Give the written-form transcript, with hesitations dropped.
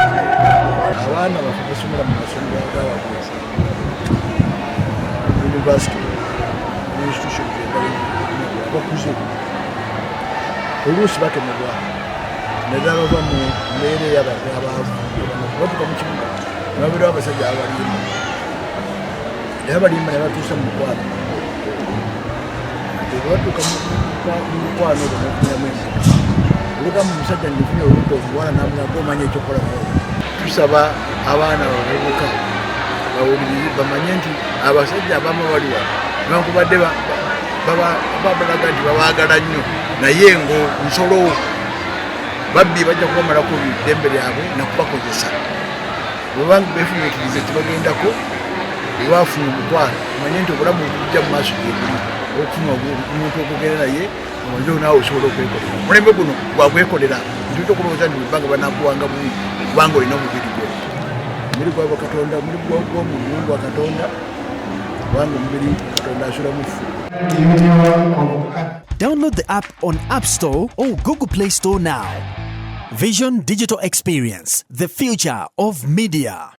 Abaana baffe basomera mu masomero agawaggulu, university, institutions endala. Abakuze oluusi bakemebwa, naddala bava mu mbeera ey'abantu abaavu. Batuuka mu kibuga ne babeerawo abasajja ababalimba, naye abalimba ne batuusa mu mukwano. Kati bwe batuuka mu mukwano ogwo nefuniramu embuto, olugamba omusajja ndifunye olubuto, omuwala namugamba, "Omanya ekyokukola naye." Tusaba abaana abavubuka bawulirize, bamanye nti abasajja abamu bali wano newankubadde babalaga nti babaagala nnyo, naye ngo nsolo babbi, bajja kubamalako eddembe lyabwe nakubakozesa. Bwebanga befumiitirize tibagendako, bwebafuna omukwano, manye nti obulamu bujja mu maaso gyebuli okufuna omuntu okugenda naye omanyi naawe osobola okwekolera. Omulembe guno gwakwekolera. Ntuta okulowooza nti bwebbanga banakuwanga bubi kubanga olina omubiri gwo, omubiri gwabwe Katonda, omubiri gw'omuntu gwa Katonda, kubanga omubiri Katonda asula mufu. Download the app on App Store or Google Play Store now. Vision Digital Experience, the future of media.